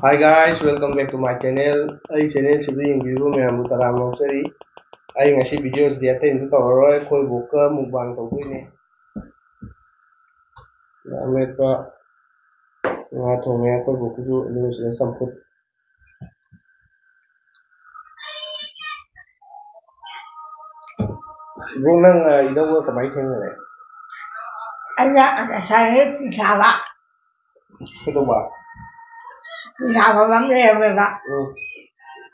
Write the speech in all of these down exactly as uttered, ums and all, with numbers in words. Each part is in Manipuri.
Hi guys, welcome back to my channel. ꯑꯩ ꯆꯦꯅꯦꯜꯁꯤꯗ ꯌꯦꯡꯕꯤꯔꯤꯕ ꯃꯌꯥꯝꯕꯨ ꯇꯔꯥꯝꯅ ꯑꯣꯛꯆꯔꯤ꯫ ꯑꯩ ꯉꯁꯤ ꯚꯤꯗꯤꯑꯣꯁꯤꯗꯤ ꯑꯇꯩ ꯑꯝꯇ ꯇꯧꯔꯔꯣꯏ, ꯑꯩꯈꯣꯏ ꯕꯣꯛꯀ ꯃꯨꯛꯕꯥꯡ ꯇꯧꯗꯣꯏꯅꯦ꯫ ꯉꯥ ꯑꯃꯦꯠꯄ, ꯉꯥ ꯊꯣꯡꯉꯦ ꯑꯩꯈꯣꯏ ꯕꯣꯛꯀꯤꯁꯨ, ꯑꯗꯨꯒ ꯁꯤꯗ ꯆꯝꯐꯨꯠ꯫ ꯏꯕꯨꯡ, ꯅꯪ, ꯑ, ꯏꯅꯧꯒ ꯀꯃꯥꯏꯅ ꯊꯦꯡꯅꯔꯦ? ꯑꯩꯅ ꯉꯁꯥꯏ ꯐꯤ ꯁꯥꯕ꯫ ꯀꯩꯗꯧꯕ? ꯐꯤ ꯁꯥꯕ ꯑꯃ ꯂꯩꯔꯝꯃꯦꯕ꯫ ꯎꯝ꯫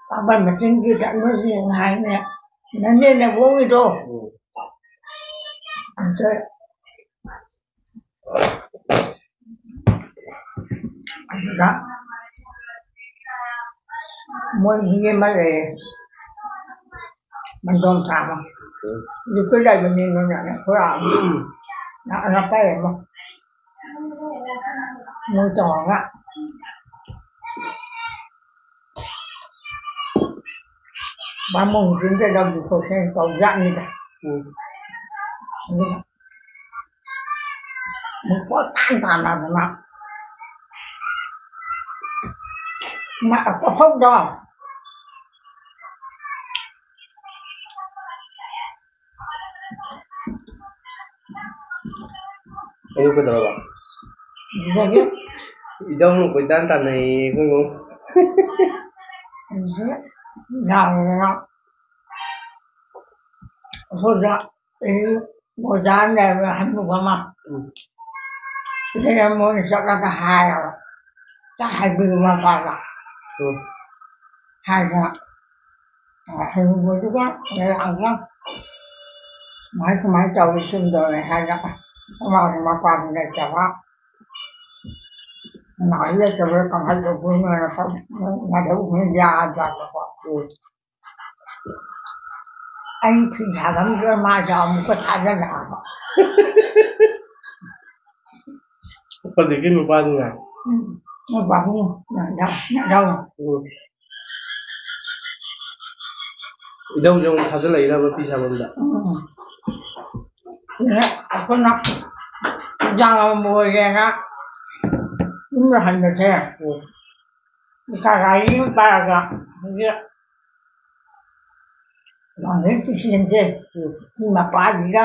ꯄꯥꯕꯟ ꯃꯆꯤꯟꯒꯤꯗ ꯅꯣꯏꯒꯤ ꯉꯥꯏꯅꯦ꯫ ꯅꯅꯦ ꯅꯕꯣꯛꯒꯤꯗꯣ꯫ ꯎꯝ꯫ ꯑꯗ ꯑꯗꯨꯗ ꯃꯣꯏ ꯃꯤ ꯑꯃ ꯂꯩꯌꯦ, ꯃꯟꯗꯣꯝ ꯆꯥꯕ꯫ ꯍꯧꯖꯤꯛꯇ ꯂꯩꯕ ꯃꯤ ꯑꯃꯅ ꯈꯔ ꯑꯅꯛꯄ ꯑꯃ ꯃꯣꯏ ꯇꯧꯔꯒ ꯕꯥꯃꯣꯟꯁꯤꯡꯗ ꯂꯧꯁꯤ ꯈꯣꯠꯁꯤ ꯇꯧꯖꯥꯠꯅꯤꯗ꯫ ꯎꯝ꯫ ꯑꯗꯨꯒ ꯃꯤ ꯄꯣꯠ ꯇꯥꯟ ꯇꯥꯟꯅꯗꯅ ꯃꯥ ꯆꯐꯧꯗꯣ ꯑꯗꯨ ꯀꯩꯗꯧꯔꯕ? ꯑꯗꯨꯗꯒꯤ ꯏꯙꯧꯅ ꯀꯣꯏꯇꯥꯟ ꯇꯥꯟꯅꯩꯌꯦ ꯑꯩꯈꯣꯏ ꯏꯃꯨꯡ꯫ ꯑꯗꯨꯗꯒꯤ ꯌꯥꯝꯅ ꯑꯩꯈꯣꯏꯗ ꯑꯩ ꯑꯣꯖꯥ ꯑꯃ ꯂꯩꯔꯝꯃꯦ, ꯍꯅꯨꯕ ꯑꯃ꯫ ꯎꯝ꯫ ꯁꯤꯗꯩꯗ ꯃꯣꯏꯅ ꯆꯠꯂꯒ ꯍꯥꯏꯌꯦꯕ, ꯆꯥꯛ ꯍꯥꯏꯕꯤꯌꯨ ꯃꯄꯥꯗ꯫ ꯎꯝ꯫ ꯍꯥꯏꯗꯅ ꯍꯅꯨꯕꯗꯨꯒ ꯂꯥꯛꯑꯒ ꯁꯨꯃꯥꯏ ꯁꯨꯃꯥꯏ ꯇꯧꯏ, ꯁꯨꯝ ꯇꯧꯏ ꯍꯥꯏꯔꯒ ꯃꯃꯥꯒꯤ ꯃꯄꯥꯗꯨ ꯂꯩꯇꯕ꯫ ꯃꯥ ꯂꯩꯇꯕꯗ ꯀꯃꯥꯏꯅ ꯇꯧꯗꯣꯏꯅꯣꯅ ꯃꯗꯨ ꯌꯥꯗꯕꯀꯣ꯫ ꯎꯝ꯫ ꯑꯩ ꯐꯤ ꯁꯥꯐꯝꯗꯨꯗ ꯃꯥꯁꯦ ꯑꯃꯨꯛꯀ ꯊꯥꯖꯤꯜꯂꯛꯑꯕ꯫ ꯍꯧꯖꯤꯛꯀꯤ ꯅꯨꯄꯥꯗꯨꯅ? ꯎꯝ, ꯅꯨꯄꯥꯗꯨꯅ, ꯅꯗꯥꯎ, ꯅꯗꯥꯎ꯫ ꯎꯝ꯫ ꯏꯙꯧꯁꯦ ꯑꯃꯨꯛ ꯊꯥꯖꯤꯜꯂꯛꯏꯔꯕ ꯐꯤ ꯁꯥꯐꯝꯗ? ꯎꯝ꯫ ꯑꯗꯨꯅ ꯑꯩꯈꯣꯏꯅ ꯌꯥꯝ ꯂꯣꯏꯔꯦꯅ ꯌꯨꯝꯗ ꯍꯟꯕꯁꯦ꯫ ꯎꯝ꯫ ꯀꯀꯥꯒꯤ ꯃꯄꯥꯒ ꯍꯧꯖꯤꯛ ꯂꯥꯡꯂꯦꯟ ꯇꯨꯁꯦꯟꯁꯦ ꯃꯄꯥꯁꯤꯒ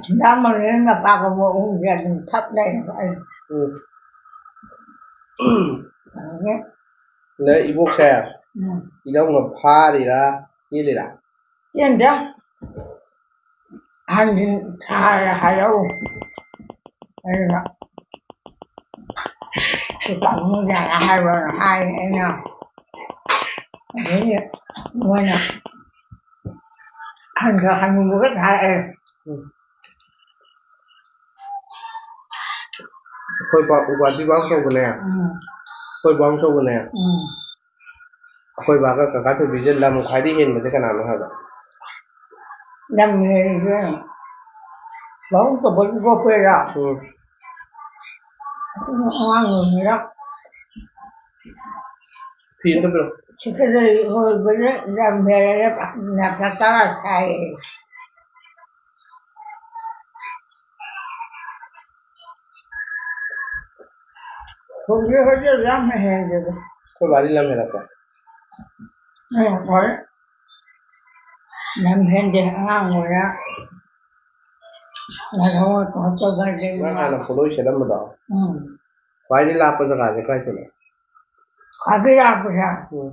ꯁꯤꯡꯖꯥꯃꯩ ꯃꯄꯥꯒ ꯃꯣꯏ ꯑꯍꯨꯝꯁꯦ ꯑꯗꯨꯝ ꯊꯛꯅꯩꯌꯦꯕ ꯑꯩ꯫ ꯎꯝ꯫ ꯑꯗꯒꯤ ꯑꯗ ꯏꯕꯣꯛꯁꯦ ꯎꯝ꯫ ꯏꯙꯧꯅ ꯐꯥꯔꯤꯔꯥ ꯆꯦꯜꯂꯤꯔꯥ? ꯆꯦꯟꯗꯦ꯫ ꯍꯟꯖꯤꯟ ꯍꯥꯏ-, ꯍꯥꯏꯔꯛꯎ꯫ ꯑꯗꯨꯒ ꯁꯤ ꯄꯥꯕꯨꯡꯗꯅ ꯍꯥꯏꯔꯣꯅ ꯍꯥꯏ ꯑꯩꯅ꯫ ꯑꯗꯩꯗꯤ ꯃꯣꯏꯅ ꯍꯟꯒ ꯍꯟꯅꯨꯕꯒ ꯊꯥꯔꯛꯑꯦ꯫ ꯎꯝ꯫ ꯑꯩꯈꯣꯏ ꯄꯥ-, ꯎꯄꯥꯗꯤ ꯄꯥꯎ ꯇꯧꯕꯅꯦ꯫ ꯎꯝ꯫ ꯑꯩꯈꯣꯏ ꯄꯥꯎ ꯇꯧꯕꯅꯦ꯫ ꯎꯝ꯫ ꯑꯩꯈꯣꯏ ꯕꯥꯒ ꯀꯀꯥ ꯊꯣꯏꯕꯤꯁꯦ ꯂꯝ ꯈ꯭ꯋꯥꯏꯗꯒꯤ ꯍꯦꯟꯕꯁꯦ ꯀꯅꯥꯅꯣ ꯍꯥꯏꯕ? ꯂꯝ ꯍꯦꯟꯕꯁꯦ ꯂꯧ ꯇꯧꯕꯒꯤ ꯄꯣꯛꯄꯩꯔꯥ? ꯎꯝ꯫ ꯑꯉꯥꯡ ꯑꯣꯏꯔꯤꯉꯩꯗ ꯐꯤ ꯑꯝꯇ ꯄꯤꯔꯛꯑꯣ꯫ ꯁꯤꯀꯗꯔꯤ ꯑꯣꯏꯕꯅ ꯂꯝ ꯍꯦꯜꯂꯦ ꯅꯥꯊꯛ ꯇꯔꯥ ꯁꯥꯏꯌꯦ꯫ ꯍꯧꯖꯤꯛ ꯍꯧꯖꯤꯛ ꯌꯥꯝ ꯍꯦꯟꯗꯦꯗ꯫ ꯑꯩꯈꯣꯏ ꯕꯥꯗꯤ ꯂꯝ ꯍꯦꯜꯂꯛꯄ꯫ ꯎꯝ, ꯍꯣꯏ꯫ ꯂꯝ ꯍꯦꯟꯗꯦ, ꯑꯉꯥꯡ ꯑꯣꯏꯔ ꯂꯥꯏꯍꯧ ꯍꯧꯔꯛꯄ ꯍꯧꯔꯛꯄ ꯅꯪ ꯍꯥꯟꯅ ꯄꯣꯠꯂꯣꯏ ꯁꯦꯠꯂꯝꯕꯗꯣ? ꯎꯝ꯫ ꯈ꯭ꯋꯥꯏꯗꯒꯤ ꯂꯥꯞꯄ ꯖꯒꯥꯁꯦ ꯀꯥꯏꯗꯅꯣ? ꯈ꯭ꯋꯥꯏꯗꯒꯤ ꯂꯥꯞꯄꯁꯦ? ꯎꯝ꯫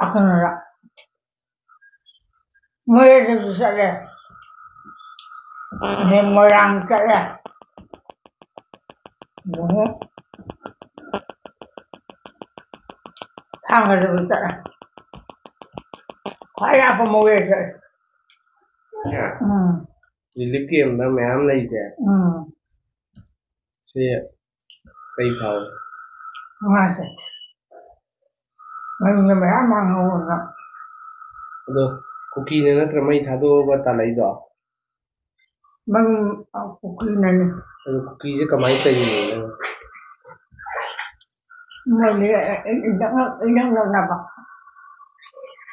ꯑ, ꯀꯩꯅꯣꯗ꯫ ꯃꯣꯔꯦꯗꯁꯨ ꯆꯠꯂꯦ꯫ ꯑꯗꯩ ꯃꯣꯏꯔꯥꯡ ꯆꯠꯂꯦ꯫ ꯑꯗꯒꯤ ꯊꯥꯡꯒꯗꯁꯨ ꯆꯠꯂꯦ꯫ ꯈ꯭ꯋꯥꯏ ꯂꯥꯞꯄ ꯃꯣꯔꯦ ꯆꯠꯂꯦ꯫ ꯎꯝ꯫ ꯔꯤꯂꯤꯐ ꯀꯦꯝꯗ ꯃꯌꯥꯝ ꯂꯩꯁꯦ꯫ ꯎꯝ꯫ ꯁꯤ ꯀꯩ ꯊꯥꯎ? ꯉꯥꯁꯦ꯫ ꯃꯅꯨꯡꯗ ꯃꯌꯥꯝ ꯃꯥꯡꯍꯧꯔꯒ꯫ ꯑꯗꯣ ꯀꯨꯀꯤꯅ ꯅꯠꯇ꯭ꯔ ꯃꯩ ꯊꯥꯗꯣꯛꯑꯒ ꯇꯥꯜꯂꯛꯏꯗꯣ? ꯃꯔꯨꯝ, ꯑ, ꯀꯨꯀꯤꯅꯅꯤ꯫ ꯑꯗꯨ ꯀꯨꯀꯤꯁꯦ ꯀꯃꯥꯏꯅ ꯆꯩꯅꯤꯡꯉꯤꯅꯣ? ꯃꯣꯏꯗꯤ ꯏꯅꯛ ꯅꯛ-, ꯏꯅꯛ ꯅꯛꯅꯕ꯫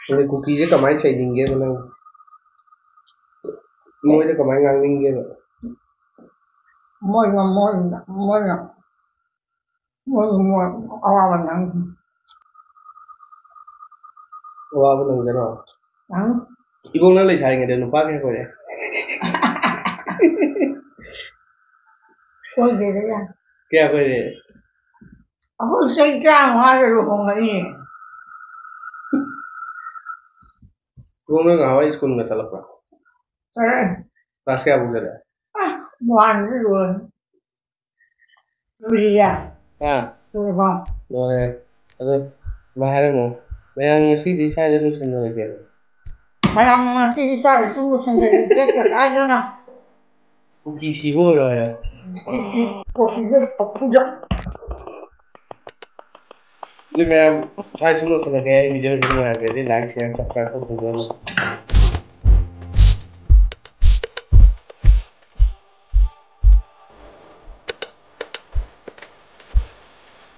ꯑꯗꯨ ꯀꯨꯀꯤꯁꯦ ꯀꯃꯥꯏꯅ ꯆꯩꯅꯤꯡꯒꯦꯕ ꯅꯪ? ꯃꯣꯏꯗ ꯀꯃꯥꯏꯅ ꯉꯥꯡꯅꯤꯡꯒꯦꯕ? ꯃꯣꯏꯅ, ꯃꯣꯏꯅ, ꯃꯣꯏꯅ꯫ ꯃꯣꯏ ꯃꯣꯏ ꯑꯋꯥꯕ ꯅꯪ ꯑꯋꯥꯕ ꯅꯪꯗꯅꯣ꯫ ꯅꯪ ꯏꯕꯣꯛꯅ ꯂꯩꯁꯥꯔꯤꯉꯩꯗ ꯅꯨꯄꯥ ꯀꯌꯥ ꯀꯣꯏꯔꯦ? ꯀꯣꯏꯗꯦꯗ ꯌꯥꯝ꯫ ꯀꯌꯥ ꯀꯣꯏꯔꯦ? ꯑꯩꯈꯣꯏ ꯆꯍꯤ ꯇꯔꯥꯃꯉꯥꯗ ꯂꯨꯍꯣꯡꯉꯛꯏ꯫ ꯏꯕꯣꯛꯅ ꯉꯍꯥꯟꯋꯥꯏ ꯁ꯭ꯀꯨꯜꯒ ꯆꯠꯂꯛꯄ꯭ꯔꯣ? ꯆꯠꯂꯛꯑꯦ꯫ ꯀ꯭ꯂꯥꯁ ꯀꯌꯥꯐꯥꯎ ꯆꯠꯂꯦ? ꯋꯥꯟꯗ ꯂꯣꯏꯔꯦ꯫ ꯂꯣꯏꯔꯤꯌꯦ꯫ ꯍꯥ? ꯂꯣꯏꯔꯕꯣ? ꯂꯣꯏꯔꯦ꯫ ꯑꯗꯣ ꯃꯥ ꯍꯥꯏꯔꯝꯃꯣ꯫ ꯃꯌꯥꯝ ꯉꯁꯤꯗꯤ ꯁ꯭ꯋꯥꯏꯗ ꯂꯣꯏꯁꯤꯟꯅꯔꯒꯦ꯫ ꯃꯌꯥꯝ ꯉꯁꯤꯗꯤ ꯆꯥꯛ ꯏꯁꯤꯡ ꯂꯣꯏꯁꯤꯟꯖꯔꯒꯦ ꯀꯥꯏꯗꯅ꯫ ꯀꯨꯀꯤ ꯁꯤꯕ ꯑꯣꯏꯔꯣ ꯍꯥꯏꯌꯣ꯫ ꯀꯣꯐꯤꯗ ꯄꯞꯄꯨꯗ꯫ ꯑꯗꯨ ꯃꯌꯥꯝ ꯁ꯭ꯋꯥꯏ ꯁꯨꯝ ꯂꯣꯏꯁꯤꯜꯂꯒꯦ꯫ ꯑꯩ ꯚꯤꯗꯤꯑꯣꯁꯤ ꯅꯨꯡꯉꯥꯏꯔꯒꯗꯤ like, share, subscribe ꯇꯧꯕꯤꯌꯣ꯫